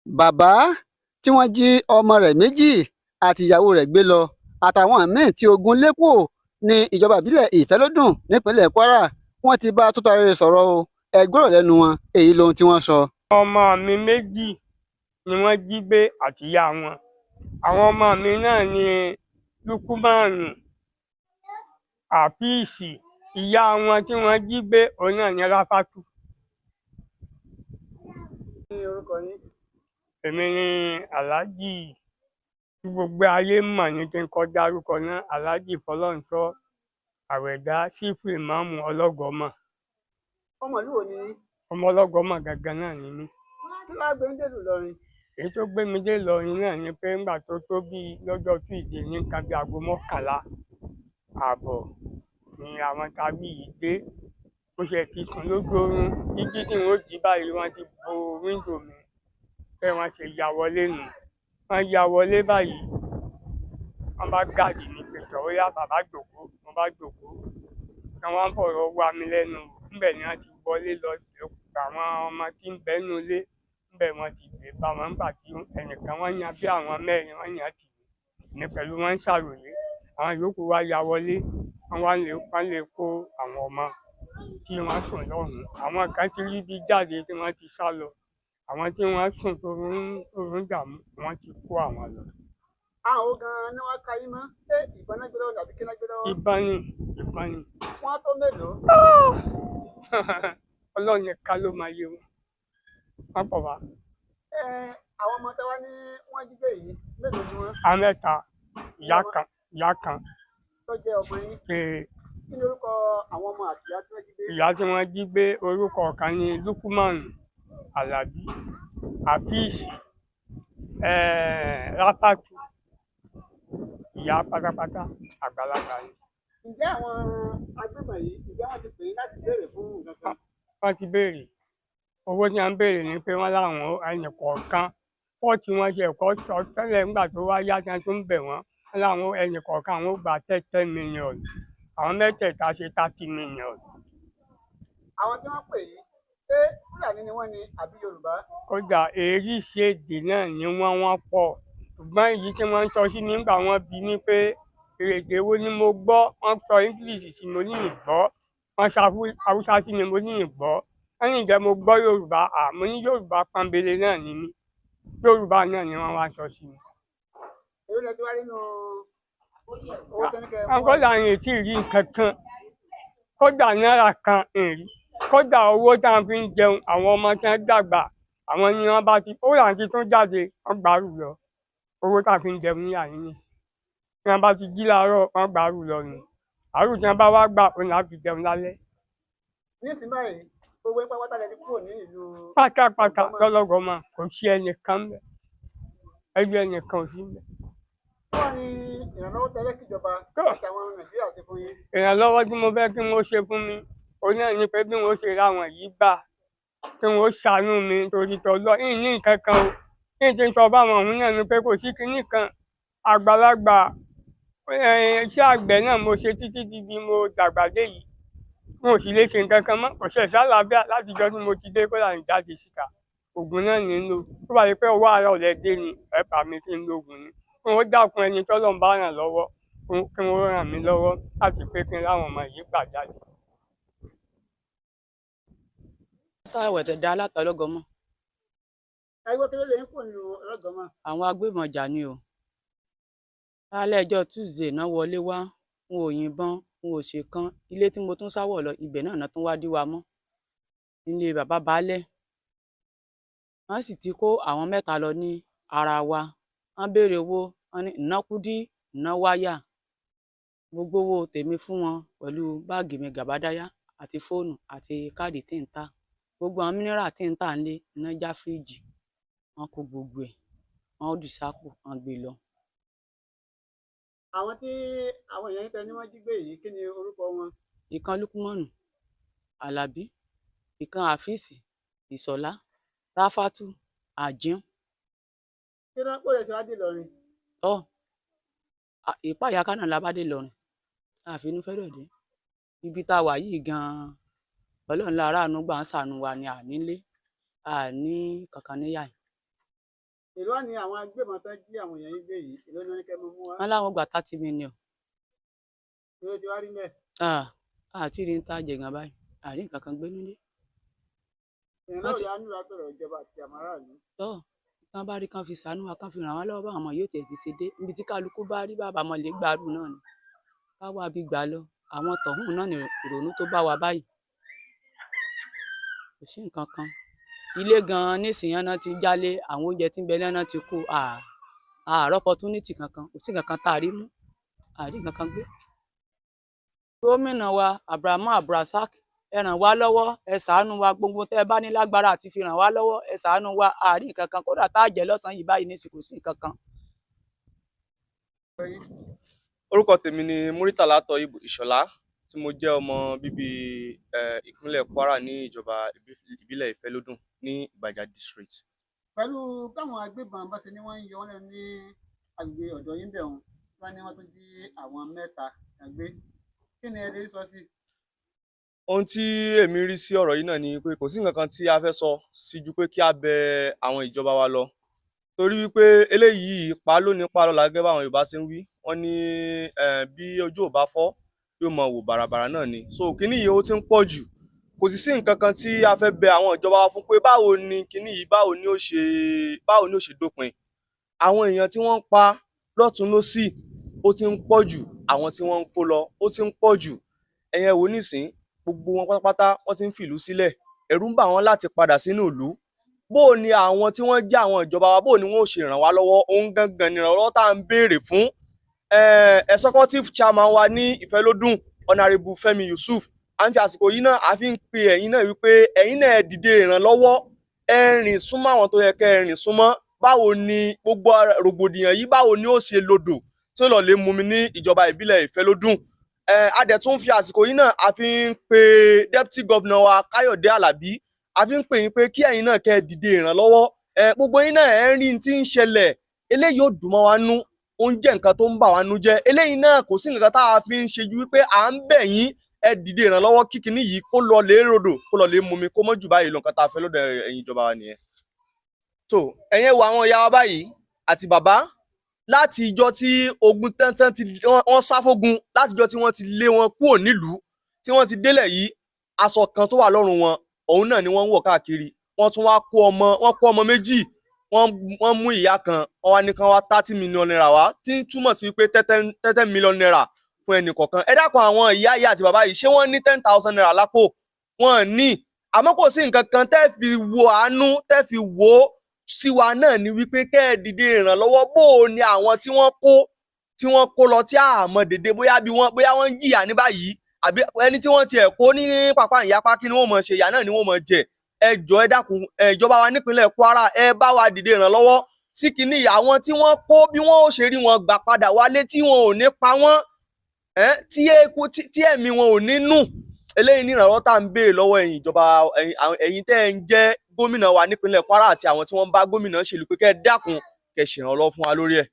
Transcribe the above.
Bàbá tí wọ́n jí ọmọ rẹ̀ méjì àti ìyàwó rẹ̀ gbé lọ àtàwọn míín tí ogun lé kúò ní ìjọba ìbílẹ̀ Ìfẹ́lódùn nípínlẹ̀ Kwara, wọ́n ti bá Tótó Arére sọ̀rọ̀ o. Ẹ gbọ́rọ̀ lẹ́nu wọn, èyí lohun tí wọ́n sọ. Ọmọ mi méjì ni wọ́n jí gbé àtìyá wọn. Àwọn ọmọ mi náà ni Lukumanu Àfíìsì. Ìyá wọn tí wọ́n jí gbé, òun náà ní Ráfátù. Kí ni orúkọ yín? Èmi ni Aláàjì tí gbogbo ayé mọ̀ ní kí n kọ́ dárúkọ náà, Aláàjì Fọlọ́runṣọ́ Àwẹ̀dá, Sífù Ìmáàmù Ọlọ́gọ́mọ̀. Ọmọ ìlú wo ni yín? Ọmọ Ọlọ́gọ́mọ̀ gangan náà ni mí. Kí ló wá gbé yín dé ìlú Ìlọrin? Èyí tó gbé mi dé Ìlọrin náà ni pé ńgbà tó tó bíi lọ́jọ́ Tuesday ní nǹkan bíi aago 11:30 ni àwọn tábí yìí dé. Mo ṣe ti sùn lójú oorun, jíjí tí n ó jí báyìí, wọ́n ti bo wíńdò mi. Bẹ́ẹ̀ wọ́n ṣe ya wọlé nù. Wọ́n ya wọlé báyìí, wọ́n bá gáàdì mi pé tọ̀, ó yá bàbá jókòó. Mo bá jókòó, tí wọ́n ń fọ̀rọ̀ wá mi lẹ́nu wò. Ńbẹ̀ ni wọ́n ti wọlé lọ àwọn ọmọ tí ń bẹ nínú ilé. Ńbẹ̀ wọ́n ti gbé bá wọn nígbà tí ẹnìkan wọ́n yan bí àwọn mẹ́rin wọ́n yàn tì mí. Èmi pẹ̀lú wọn ń ṣàròyé. Àwọn yòókù wá ya wọlé, wọ́n wá lè wọ́n lè kó àwọn ọmọ tí wọ́n sùn lọ́hùn-ún. Àwọn kan ti rí bí jáde tí wọ́n ti sá lọ. Àwọn tí wọ́n sùn tó ń dààmú, wọ́n ti kó àwọn lọ. Àwọn wo gan-an ni wọ́n ka yín mọ́? Ṣé ìbọn náà gbé lọ́wọ́ tàbí kí náà gbé lọ́wọ́? Ìbọn ni, ìbọn ni. Wọ́n tó mélòó? Ọlọ́run nìkan ló máa yé wọn. Wọ́n pọ̀ wá. Àwọn ọmọ tẹ́wá ní wọ́n jí gbé yìí, mélòó ni wọ́n? Àwọn mẹ́ta, ìyá kan, ìyá kan. Tó jẹ́ ọmọ yín. Ee. Kí ni orúkọ àwọn ọmọ àti ìyá tí wọ́n jí gbé? Ìyá tí wọ́n jí gbé, orúkọ kan ní Lukumanu Alabi, Àfíìsì, Ráfátù. Ìyá pátápátá àgbàlagbà ni. Ǹjẹ́ àwọn agbébọn yìí, ǹjẹ́ wọ́n ti pè yín láti béèrè fún nǹkan kan? Wọ́n ti béèrè. Owó tí wọ́n ń béèrè ni pé wọ́n láwọn ẹnì kọ̀ọ̀kan pọ́ọ̀tì wọn ṣe ẹ̀kọ́ sọ tẹ́lẹ̀. Nígbà tó wá yá, tí wọ́n tún bẹ̀ wọ́n, wọ́n láwọn ẹnì kọ̀ọ̀kan àwọn ó gba 10 10 million. Àwọn mẹ́tẹ̀ẹ̀ta ṣe 30 million. Àwọn tí wọ́n pè yín, ṣé Fúlàní ni wọ́n ni àbí Yorùbá? Kódà èríṣi èdè náà ni wọ́n pọ̀, ṣùgbọ́n èyí tí wọ́n ń sọ sí mi nígbà wọ́n bi mí pé èdè wo ni mo gbọ́, wọ́n sọ English sí mi, mo ní ìgbọ́. Wọ́n sọ Haúsá sí mi, mo ní ìgbọ́. Wọ́n ní ǹjẹ́ mo gbọ́ Yorùbá? À, mo ní Yorùbá pọ́nbélé náà ni mí. Yorùbá náà ni wọ́n wá sọ sí mi. Èló lẹ ti wá nínú owó tẹ́ ní kẹ́ ẹ mú wá? Kódà yìí tí ì rí nǹkan kan, kódà náírà kan ń rí. Kódà owó tá a fi ń jẹun, àwọn ọmọ tí wọ́n dàgbà, àwọn ni wọ́n bá ti ó yà ti tún jáde, wọ́n gbàrú lọ. Owó tá a fi ń jẹun ní àyín nìsín, tí wọ́n bá ti jí láàárọ̀, wọ́n gbàrú lọ nù. Àárò tí wọ́n bá wá gbà, òun là á fi jẹun lálẹ́. Nísìnyí báyìí, gbogbo yín pátápátá lẹ ti kúrò ní ìlú Pátápátá. Ògbómọ̀? Lọ́lọ́gọ́mọ, kò sí ẹnìkan ńbẹ̀, ẹyọ ẹnìkan ò sí ńbẹ̀. Kí wá ní ìrànlọ́wọ́ tẹ́lẹ̀ kíjọba àti àwọn Nàìjíríà ṣe fún yín? Ìrànlọ́wọ́ tí mo fẹ́ kí wọ́n ṣe fún mi, òun náà ni pé bí wọ́n ṣe ra àwọn yìí gbà, kí wọ́n ṣàánú mi torí tọ́lọ́ yìí ní nǹkan kan o. Kí n ti sọ fáwọn òun náà ni pé kò sí kinní kan. Àgbàlagbà, iṣẹ́ àgbẹ̀ náà mo ṣe títí di bí mo dàgbà dé yìí. N ò sì lè ṣe nǹkan kan mọ́. Kò ṣẹ̀ sálàáfíà látijọ́ tí mo ti dé. Kódà ń jáde síta, oògùn náà ní ń lò. Tó bá yẹ pé ọwọ́ àárọ̀ ọ̀lẹ dé ni ẹ̀pà mi ti ń lo oògùn ni. Kí wọ́n dákun, ẹni tọ́lọ́run bá ràn lọ́wọ́, kí wọ́n ràn mí lọ́wọ́ láti pé kí n ráwọn ọmọ yìí gbà jáde. Táwẹ̀ tẹ̀ dá látọlọ́gọmọ. Ẹgbẹ́ kí ló lè ń kúrò nínú Ọlọ́gọ́mọ? Àwọn agbébọn jà ni o. Lálẹ́ ọjọ́ Tuesday náà wọlé wá, n ò yìnbọn, n ò ṣe kan. Ilé tí mo tún sáwọ̀ lọ, ibẹ̀ náà náà tún wá dí wa mọ́ nílé bàbá baálẹ̀. Wọ́n sì ti kó àwọn mẹ́ta lọ ní ara wa. Wọ́n béèrè owó, wọ́n ní ìnákúdí ìná wáyà. Mo gbowó tèmi fún wọn pẹ̀lú báàgì mi gàbádáyà àti fóònù àti káàdì tí ń tà, gbogbo àwọn mínírà tí ń tà nílé iná já, fíríìjì, wọ́n kó gbogbo ẹ̀, wọ́n dì sápò, wọ́n gbé lọ. Àwọn tí àwọn èèyàn yín tẹ ní wọ́n jí gbé yìí, kí ni orúkọ wọn? Ìkan Lukumonu Alábí, ìkan Àfíìsì Ìṣọlá, Ráfátù Àjíùn. Kí ló ń pò lẹsẹ wá dé Ìlọrin? Tọ ìpáyà kánà la bá dé Ìlọrin, àfinú fẹrẹ dé ibi tá a wà yìí ganan. Ọlọ́run lára àánú gbà ń ṣàánú wa ni, ànílé àní kankan níyà yìí. Èló wá ni àwọn agbébọn tán jí àwọn èèyàn yín gbé yìí, èló ni wọ́n ní kẹ́ mọ mú wá? Wọ́n láwọn gba 30 million. Èló ti wá rí mẹ́? Àti rí ń tá jẹ̀gàn báyìí, àrí nǹkan kan gbé nílé. Ìrànlọ́wọ́ yà á nílò látọ̀dọ̀ ìjọba àti àwọn aráàlú. Tọ́ tán bá rí kán fi ṣàánú wa, kán fi ràn wá lọ́wọ́, báwọn ọmọ yóò tiẹ̀ ti ṣe dé níbi tí kálukú bá rí bàbá mọ̀ lè gbàrú náà ni ká wá bí gbà lọ. Àwọn tọ̀hún náà ní ìrònú tó bá wa báyìí, kò sí nǹkan kan. Ilé gan-an nísìnyí náà ti jálé, àwọn oúnjẹ tí ń bẹ náà ti kú. Àárọ̀ opportunity kankan kò sí nǹkan kan tá a rí mú, àrí nǹkan kan gbé. Gómìnà wa Abrahamu Abdulrasaq, ẹ ràn wá lọ́wọ́, ẹ ṣàánú wa. Gbogbo tẹ́ ẹ bá ní lágbára àti fi ràn wá lọ́wọ́, ẹ ṣàánú wa. Àárín nǹkan kan kódà tá a jẹ lọ́sàn-án yìí báyìí nísìnyí, kò sí nǹkan kan. Orúkọ tèmi ni Muritàlá Toyib Ìṣọ̀lá, tí mo jẹ́ ọmọ bíbí ìpínlẹ̀ Kwara ní ìjọba ìbílẹ̀ Ìfẹ́lódùn ní Ìgbàjà district. Pẹ̀lú báwọn agbébọn bá ṣe ní wọ́n ń yọ wọ́n lẹ́nu ní agbègbè ọ̀dọ̀ yín bẹ̀ wọ́n, wọ́n ní wọ́n tún jí àwọn mẹ́ta kan gbé, kí ni ẹ lè rí sọ sí i? Ohun tí èmi rí sí ọ̀rọ̀ yìí náà ni pé kò sí nǹkan kan tí a fẹ́ sọ sí ju pé kí a bẹ àwọn ìjọba wa lọ, torí wípé eléyìí pa lónìí pa lọ́la, gẹ́gẹ́ báwọn Yorùbá ṣe ń wí. Wọ́n ní bí ojú ò bá fọ́, yóò máa wò bàràbàrà náà ni. So kíní yìí ó ti ń pọ̀ jù, kò sì sí nǹkan kan tí a fẹ́ bẹ àwọn ìjọba wa fún pé báwo ni kíní yìí, báwo ni ó ṣe dópin. Àwọn èèyàn tí wọ́n ń pa lọ́tùn lósì, ó ti ń pọ̀ jù. Àwọn tí wọ́n ń kó lọ, ó ti ń pọ̀ jù. Ẹ̀yin ẹ wò ó nísìnyí, gbogbo wọn pátápátá wọ́n ti ń fìlú sílẹ̀, ẹ̀rù ń bà wọ́n láti padà sínú ìlú. Bó o ní àwọn tí wọ́n jẹ́ àwọn ìjọba wa, bó o ní wọ́n ó ṣe ràn wá lọ́wọ́? Ohun gangan ni ìrànlọ́wọ́ tá à ń béèrè fún. Executive chairman wa ní Ìfẹ́lódùn, Honourable Fẹ́mi Yusuf, à ń fi àsìkò yìí náà, a fi ń pe ẹ̀yin náà wípé ẹ̀yin náà ẹ dìde ìrànlọ́wọ́, ẹ rìn súnmọ́ àwọn tó yẹ kẹ́ ẹ rìn súnmọ́. Báwo ni gbogbo rògbòdìyàn yìí, báwo ni ó ṣe lodò tí ó lọ lè mumi ní ìjọba ìbílẹ̀ Ìfẹ́lódùn? A dẹ̀ tún fi àsìkò yìí náà, a fi ń pe deputy governor wa, Káyọ̀dé Àlàbí, a fi ń pè yín pé kí ẹ̀yin náà kẹ́ ẹ dìde ìrànlọ́wọ́. Gbogbo yín náà ẹ ń rí n tí ń ṣẹlẹ̀. Eléyìí ò dùn mọ́ wa nú, ó ń jẹ́ nǹkan tó ń bà wá nú jẹ́. Eléyìí náà, kò sí nǹkan tá a fi ń ṣe ju wípé à ń bẹ̀ yín, ẹ dìde ìrànlọ́wọ́ kí kinní yìí kó lọ lè rodò, kó lọ lè mumi, kó mọ́ jù báyìí lọ. Nǹkan tá a fẹ́ lọ́dọ̀ ẹ̀yin ìjọba wa nìyẹn. Tó ẹ̀yin ẹ wo àwọn ìyá wa báyìí àti bàbá, láti ìjọ tí ogun tán ti wọ́n sá fógun, láti ìjọ tí wọ́n ti lé wọn kúrò nílùú, tí wọ́n ti délẹ̀ yìí, aṣọ kan tó wà lọ́rùn wọn, òun náà ni wọ́n ń wọ̀ káàkiri. Wọ́n tún wá kó ọmọ, wọ́n kó ọmọ méjì, wọ́n mú ìyá kan, wọ́n wá ní kán wá 30 million naira wá, tí ń túmọ̀ sí pé ten million naira fún ẹnì kọ̀ọ̀kan. Ẹ dákun, àwọn ìyá ìyá àti bàbá yìí, ṣé wọ́n ní 10,000 naira lápò? Wọ́n ní. Àmọ́ kò sí nǹkan kan tẹ́ fi wo àánú, tẹ́ fi wò ó sí wa náà ni wípé kẹ́ ẹ dìde ìrànlọ́wọ́. Bó o ní àwọn tí wọ́n kó lọ, tí àmọ́ dèdè bóyá bí wọ́n, bóyá wọ́n ń jìyà ní báyìí, àbí ẹni tí wọ́n tiẹ̀ kó ní pàpà ìyapa, kí ni wọ́n mọ̀ ṣe? Ìyà náà ni wọ́n mọ̀ jẹ. Ẹ jọ̀ọ́, ẹ dákun, ẹ ìjọba wa nípínlẹ̀ Kwara, ẹ bá wa dìde ìrànlọ́wọ́ sí kinní àwọn tí wọ́n kó, bí wọ́n ó ṣe rí wọn gbà padà wálé, tí wọn ò ní pa wọ́n, tí eku tí ẹ̀mí wọn ò ní nù. Eléyìí ní ìrànlọ́wọ́ tá à ń béèrè lọ́wọ́ ẹ̀yin ìjọba, ẹ̀yin tẹ́ ẹ ń jẹ́ gómìnà wa nípínlẹ̀ Kwara àti àwọn tí wọ́n ń bá gómìnà ṣèlú, pé kẹ́ ẹ dákun, kẹ́ ẹ ṣèrànlọ́wọ́ fún wa lórí ẹ̀.